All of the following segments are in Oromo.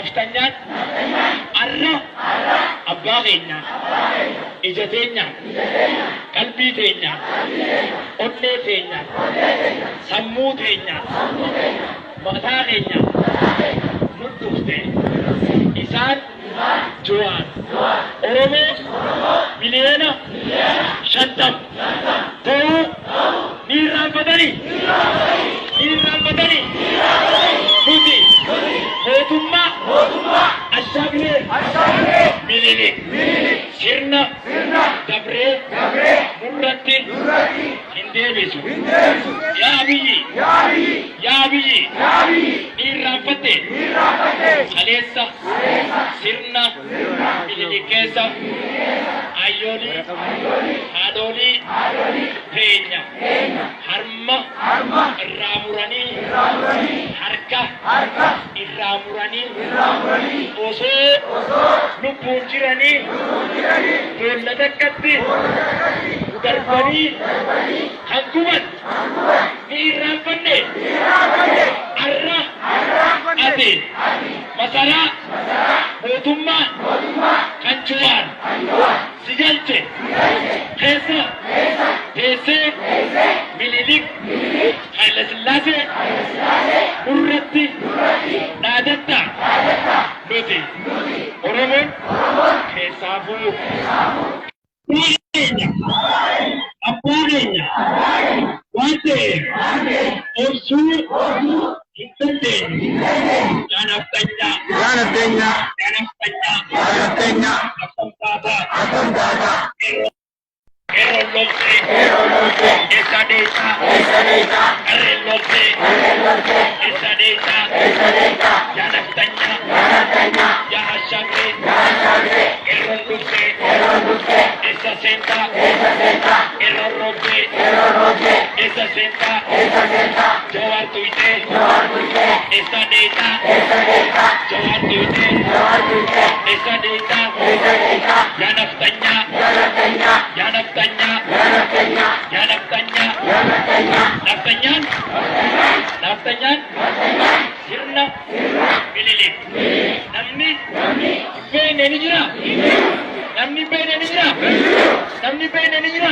Naftanyaan arra abbaa keenya, ija teenya, qalbii teenya, onnee teenya, sammuu teenya, mataa keenya nu dhufte. Isaan Jawaar Oromoo miliyoona 50 ta'uu ni irraanfatanii, ni irraanfatanii. Nuti mootummaa Ashaagiree Minilik sirna dabree nurratti hin deebisu. Yaa Abiyyi, yaa Abiyyi, ni irraanfatte. Kaleessa sirna Minilik keessa ayyoolii haadholii teenya harma irraa muranii, harka irraa muranii, osoo lubbuun jiranii boolla takkatti darbanii kan guban ni irraanfanne. Arra ati masaraa mootummaa kan Jawaar si galche keessa teessee Minilik Haayila Sillaasee nurratti dhaadatta. Nuti Oromoon keessaafuu keenya abbaa keenya waan ta'eef obsuu hin dandeenyu. Yaa nafxanyaa, Yaa nafxanyaa, yaa nafxanyaa, yaa nafxanyaa, akkam taataa? Akkam taataa? Qeerroon loltee, Qeerroon loltee, eessa deessaa? Eessa deessaa? Qarreen loltee, Qarreen loltee, eessa deessaa? Eessa deessaa? Yaa nafxanyaa, Yaa nafxanyaa, yaa ashaagiree, yaa ashaagiree, qeerroon dhuftee, qeerroon dhuftee, eessa seentaa? Eessa seentaa? Qeerroon roobdee, Qeerroon roobdee, eessa seentaa? Eessa seentaa? Jawaar tuyxee, Jawaar tuyxee, eessa deessaa? Eessa deessaa? Jawaar tuyxee, Jawaar tuyxee, eessa deessaa? Eessa deessaa? Yaa nafxanyaa, Yaa nafxanyaa, yaa nafxanyaa, yaa nafxanyaa, yaa nafxanyaa, yaa nafxanyaa, nafxanyaan, nafxanyaan sirna Minilik. Namni hin beekne ni jira? Namni hin beekne ni jira? Namni hin beekne ni jira?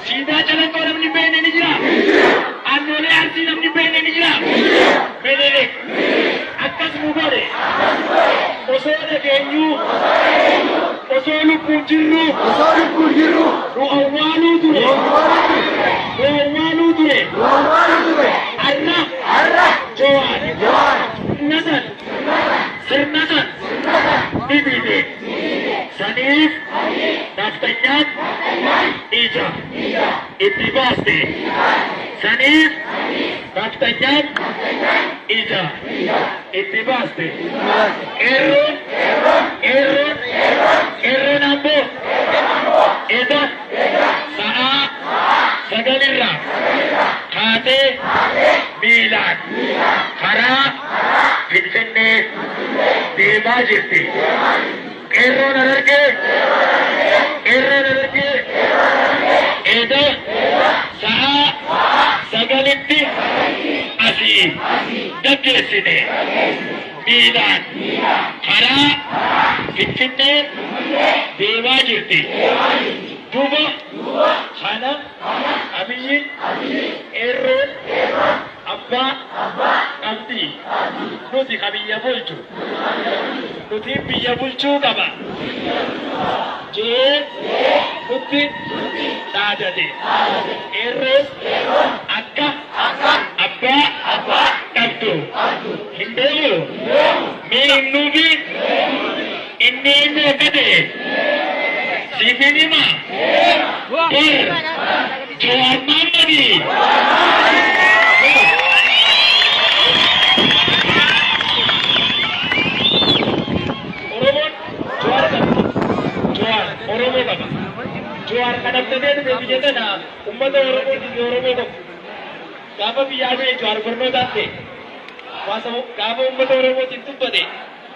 Siidaa Calanqoo namni hin beekne ni jira? Aannoolee Arsii namni hin beekne ni jira? Minilik akkas nu godhe. Osoo dhageenyuu, osoo lubbuun jirru osoo lubbuun jirru nu awwaaluu ture. Nu Nu awwaaluu ture. awwaaluu ture. Arra Har'a Jawaar Jawaar sirna san, sirna san ni diide. Saniif naftanyaan ija itti baaste. Saniif naftanyaan ija itti baaste. Qeerroon, qeerroon, qeerroon Amboo eda sa'aa 9 irraa kaatee miilaan karaa Finfinnee deemaa jirti. Qeerroon Harargee, qeerroon Harargee eda sa'aa 9tti asii gaggeessine miilaan karaa Finfinnee deemaa jirti. Duuba kana Abiyyiin qeerroon abbaa qabdi. Nuti ka biyya bulchu. Nuti biyya bulchuu qaba. Jee nutti dhaadate. Qeerroon akka abbaa qabdu hin beeku. Mee himnuufi inni eenyu akka ta'e siifin hima. Bar Jawaar Mahaammadi. Oromoon Jawaar qaba. Jawaar Oromoo qaba. Jawaar kan abdatee dhufe biyya tana uummata Oromootiif Oromoo qabu. Gaafa biyyaa ba'e Jawaar barnootaan ta'e. Gaafa uummata Oromootiif dubbate,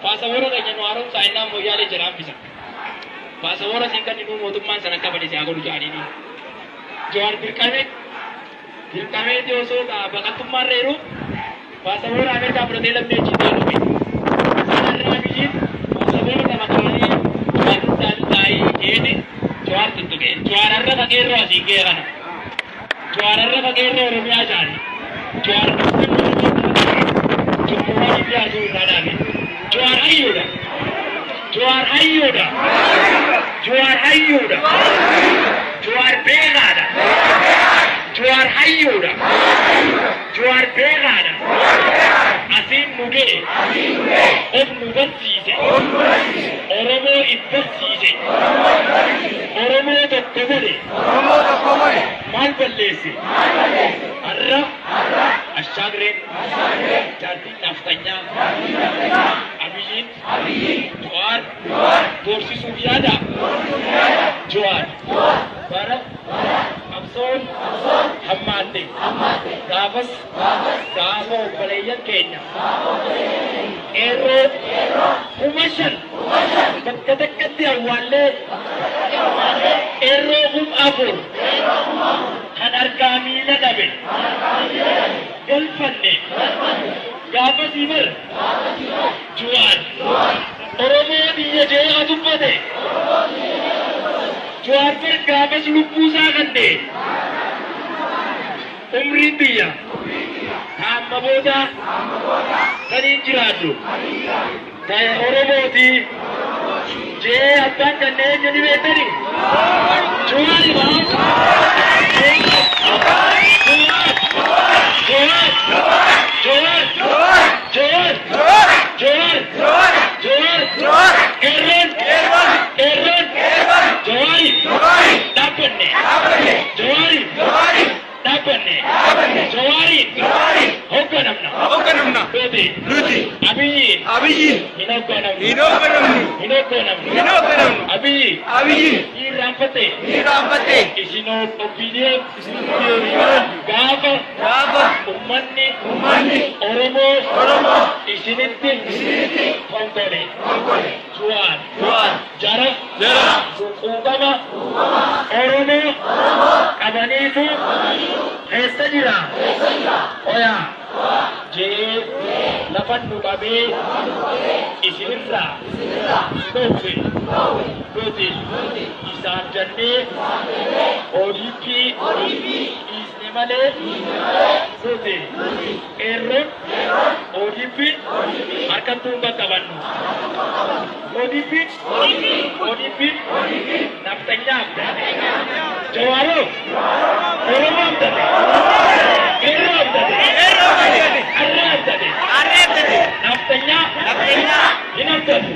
paasapoora keenya nu haaromsaa innaan Moyyaalee jala hambisa. Paasapoora siin kan nu mootummaan sana akka bade si haa godhu jedhaniini. Jawaar dirqamee dirqameeti osoo baqattummaarra jiru paasapoora Ameerikaa fudhatee lammii achi ta'ee dhufe. Sanarraa qeerroo asiin ga'e kana. Jawaararra ka qeerroo Oromiyaa jaani. Jawaar Jawaar dhiyaatu irraa dhaabe. Jawaar hayyuudha. Jawaar hayyuudha. Jawaar hayyuudha. Jawaar beekaadha. Jawaar hayyuudha. Jawaar beekaadha. Asiin nu ga'e. Of nu barsiise. Oromoo if barsiise. Oromoo tokko godhe. Oromoo tokko godhe. Maal balleesse? Har'a Ashaagireen jaartiin naftanyaa Abiyyiin Jawaar doorsisuuf yaada. Jawaar bara qabsoon hammaatte gaafas gaafa obboleeyyan keenya qeerroo 5,000 bakka takkatti awwaallee qeerroo 4,000 kan argaa miila dhabe galfanne gaafasii bar Jawaar Oromoo biyya jee dubbate. Jawaar bar gaafas lubbuu isaa kanne umriin biyya taamma booda taniin jiraadhu ta'e Oromooti jee abbaan kanneen jedhi beektani Jawaari maa Jawaar Jawaar Jawaar. Jawaar Jawaar. Jawaar Jawaar. Jawaar Jawaar. Qeerroon Qeerroon. Qeerroon Qeerroon. Jawaari Jawaari. dhaabbanne Dhaabbanne. Jawaari Jawaari. dhaabbanne Dhaabbanne. Jawaari Jawaari. hoogganamna Hoogganamna. Nuti Nuti. Abiyyi Abiyyi. hin hoogganamnu Hin hoogganamnu. hin hoogganamnu Hin hoogganamnu. Abiyyi Abiyyi. irraanfatte Irraanfatte. isin OPDO gaafa Gaafa. ummanni Uummanni. Oromoo Oromoo. isinitti Isinitti. konkole Konkole. Jawaar Jawaar. jara Jara. quuqama Oromoo qabaniitu keessa jira oyaa jee lafan nu qabee isinirraa dhoowwe nuti isaan jennee ODP dhiisne malee nuti qeerroon ODP harkattuu hin qaqqabannu. ODP ODP naftanyaa abdate Jawaaroo Oromoo abdate qeerroo abdate Qeerroo abdate. Qarree abdate Qarree abdate. naftanyaa Naftanyaa. hin abdatu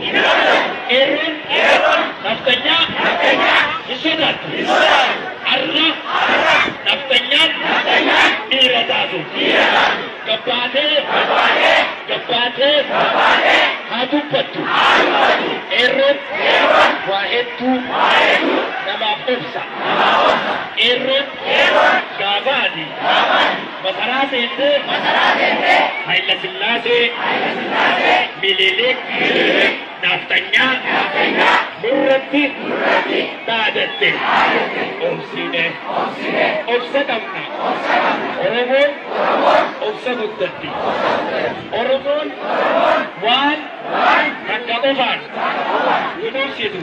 qeerroon Qeerroon. naftanyaa Naftanyaa. hin sodaattu Hin sodaatu. Har'a Har'a. nafxanyaan Nafxanyaan. dhiira taatu Dhiira taatu. gabbaatee Gabbaatee. gabbaatee Gabbaatee. haa dubbattu Haa dubbatu. qeerroon Qeerroon. waa hedduu Waa hedduu. namaaf obsa Namaa obsa. qeerroon Qeerroon. gaafa ati Gaafa ati. masaraa seentee Masaraa seentee. Hayila Sillaasee Hayila Sillaasee. Minilik Minilik. nafxanyaa Nafxanyaa. nurratti Nurratti. dhaadatte Dhaadatte. obsine Obsine. obsa qabna Obsa qabna. Oromoon Oromoon. obsa guddatti Obsa guddatti. Oromoon Oromoon. waan Waan. takka qofaan Takka qofaan. hin obsitu.